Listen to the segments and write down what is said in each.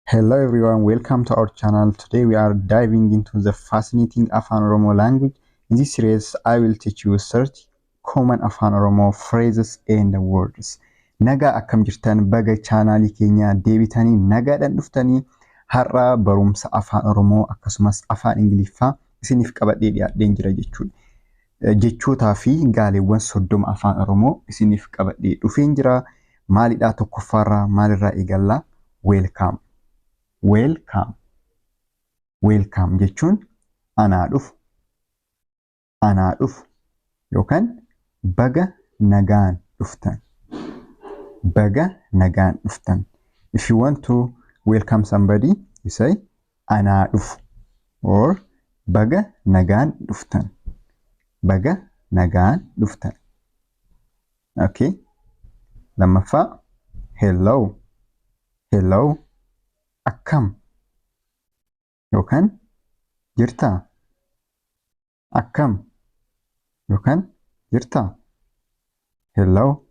Hello everyone, welcome to our channel. Today we are diving into the fascinating Afaan Oromo language. In this series, I will teach you 30 common Afaan Oromo phrases and words. Nagaa, akkam jirtan? Baga chaanaalii keenya deebitanii nagaadhaan dhuftanii. Har'a barumsa Afaan Oromoo akkasumas Afaan Ingiliffaa isiniif qabadhee dhiyaadheen jira jechuudha. Jechootaa fi gaaleewwan 30 Afaan Oromoo isiniif qabadhee dhufeen jira. Maalidhaa, tokkoffaarraa maalirraa eegallaa? Welcome. Welcome. Welcome jechuun anaa dhufu. Anaa dhufu yookaan baga nagaan dhuftan. Baga nagaan dhuftan. If you want to welcome somebody, you say "anaa dhufu" or "baga nagaan dhuftan". Baga nagaan dhuftan. Okay. Lammaffaa, hello. Hello. Akkam yookaan jirtaa? Akkam yookaan jirtaa? Hello.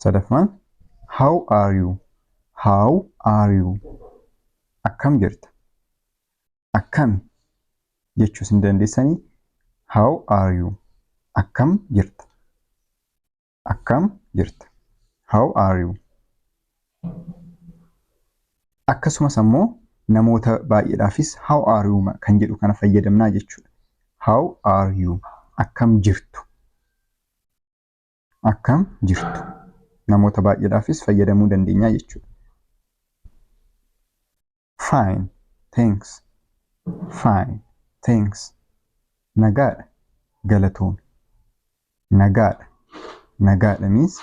Sadaffaan, how are you? How are you? Akkam jirta? Akkami jechuus hin dandeessanii. How are you? Akkam jirta? Akkam jirta? How are you? Akkasumas ammoo namoota baay'eedhaafis "how are you" kan jedhu kana fayyadamnaa jechuudha. How are you? Akkam jirtu? Akkam jirtu? Namoota baay'eedhaafis fayyadamuu dandeenya jechuudha. Fine, thanks. Fine, thanks. Nagaadha, galatoomi. Nagaadha. Nagaadha means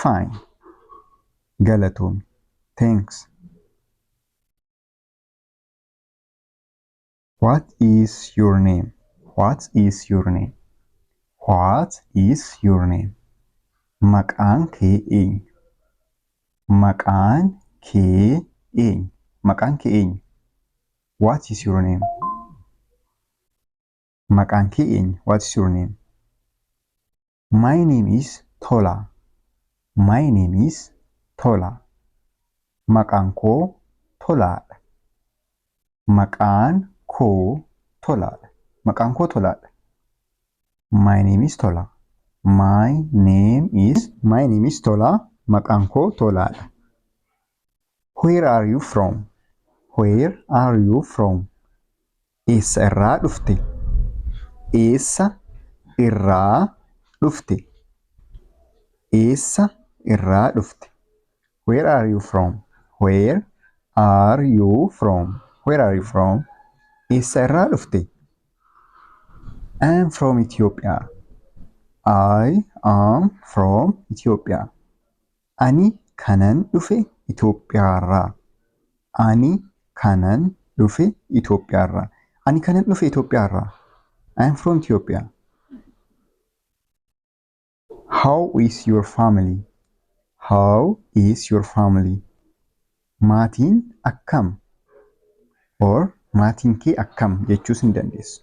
fine. Galatoomi. Thanks. What is your name? What is your name? What is your name? Maqaan kee eenyu? Maqaan kee eenyu? Maqaan kee eenyu? What is your name? Maqaan kee eenyu? What is your name? My name is Tola. My name is Tola. Maqaan koo Tolaadha. Maqaan koo Tolaadha. Maqaan koo Tolaadha. My name is Tola. My name is Tola. Maqaan koo Tolaadha. Where are you from? Where are you from? Eessa irraa dhufte? Eessa irraa dhufte? Eessa irraa dhufte? Where are you from? Where are you from? Where are you from? Eessa irraa dhufte? I am from Ethiopia. I am from Ethiopia. Ani kanan dhufe Itoophiyaarraa. Ani kanan dhufe Itoophiyaarraa. Ani kanan dhufe Itoophiyaarraa. I am from Ethiopia. How is your family? How is your family? Maatiin akkam? Or maatiin kee akkam jechuus ni dandeessu.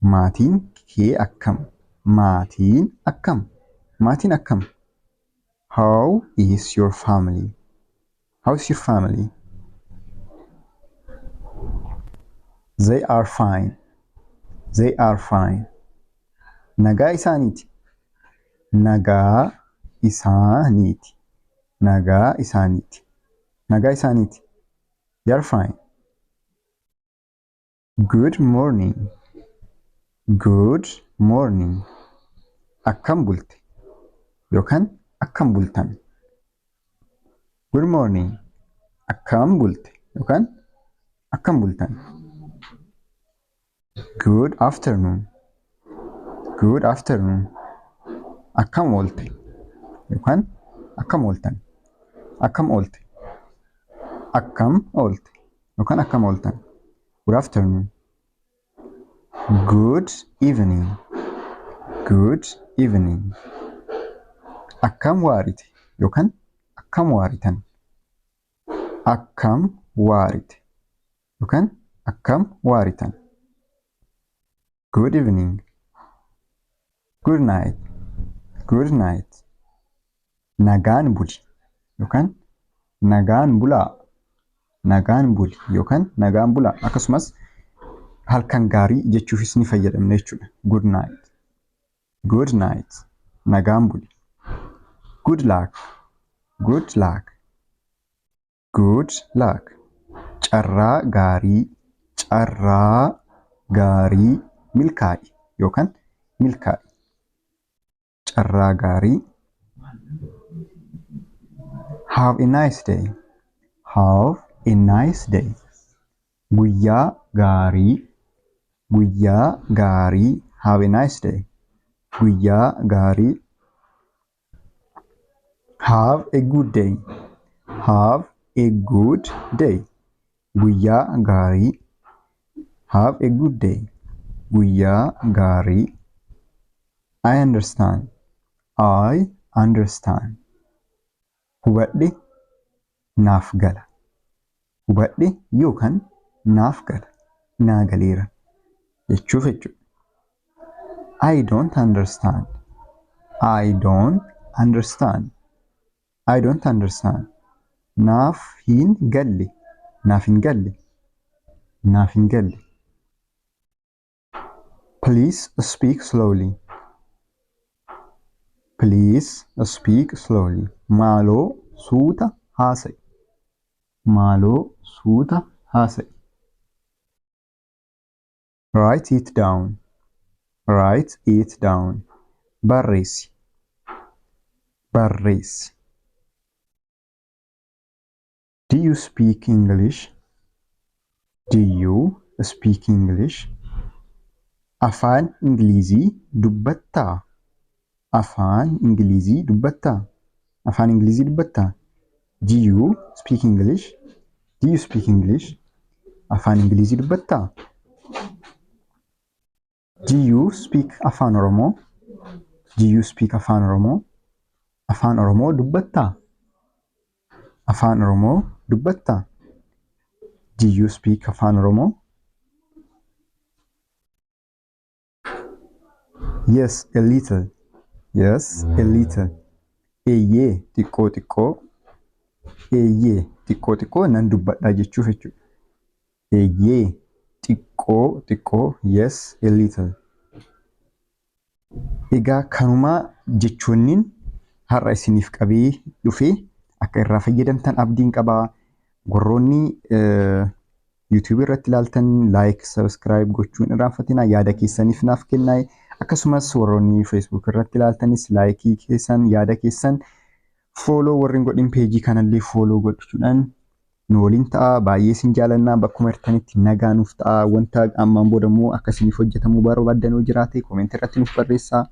Maatiin kee akkam? Maatiin akkam? Maatiin akkam? How is your family? How is your family? They are fine. They are fine. Nagaa isaaniiti. Nagaa isaaniiti. Nagaa isaaniiti. Nagaa isaaniiti. They are fine. Good morning. Good morning. Akkam bulte yookaan akkam bultan? Good morning. Akkam bulte yookaan akkam bultan? Good afternoon. Good afternoon. Akkam oolte yookaan akkam ooltan? Akkam oolte? Akkam oolte yookaan akkam ooltan? Good afternoon. Good evening. Good evening. Akkam waarite yookaan akkam waaritan? Akkam waarite yookaan akkam waaritan? Good evening. Good night. Good night. Nagaan buli yookaan nagaan bulaa. Nagaan buli yookaan nagaan bulaa, akkasumas halkan gaarii jechuufis ni fayyadamna jechuudha. Good night. Good night. Nagaan buli. Good luck. Good luck. Good luck. Carraa gaarii. Carraa gaarii, milkaa'i yookaan milkaa'i. Carraa gaarii. Have a nice day. Have a nice day. Guyyaa gaarii. Guyyaa gaarii. Have a nice day. Guyyaa gaarii. Have a good day. Have a good day. Guyyaa gaarii. Have a good day. Guyyaa gaarii. I understand. I understand. Hubadhe, naaf gala. Hubadhe yookaan naaf gala. Naa galeera jechuuf jechuudha. I don't understand. I don't understand. I don't understand. Naaf hin galle. Naaf hin galle. Naaf hin galle. Please speak slowly. Please speak slowly. Maaloo suuta haasa'i. Maaloo suuta haasa'i. Write it down. Write it down. Barreessi. Barreessi. Do you speak English? Do you speak English? Afaan Ingilizii dubbattaa? Afaan Ingilizii dubbattaa? Afaan Ingilizii dubbattaa? Do you speak English? Do you speak English? Afaan Ingilizii dubbattaa? Do you speak Afaan Oromoo? Do you speak Afaan Oromoo? Afaan Oromoo dubbattaa? Afaan Oromoo dubbattaa? Do you speak Afaan Oromoo? Yes, a little. Yes, a little. Eeyyee, xiqqoo xiqqoo. Eeyyee, xiqqoo xiqqoo nan dubbadha jechuuf jechuudha. Eeyyee, xiqqoo xiqqoo. Yes, a little. Egaa kanumaa jechoonniin har'a isiniif qabee dhufee akka irraa fayyadamtan abdiin qabaa. Warroonni YouTube irratti ilaaltan like, subscribe gochuun irraanfatinaa, yaada keessaniif naaf kennaa. Akkasumas warroonni Facebook irratti ilaaltanis like keessan, yaada keessan, follow warri hin godhin peejii kanallee follow gochuudhaan nu waliin ta'a. Baay'ee isin jaalannaa, bakkuma jirtanitti nagaa nuuf ta'a. Wanta ammaan booda immoo akka isiniif hojjetamuu barbaaddan yoo jiraate comment irratti nuuf barreessaa.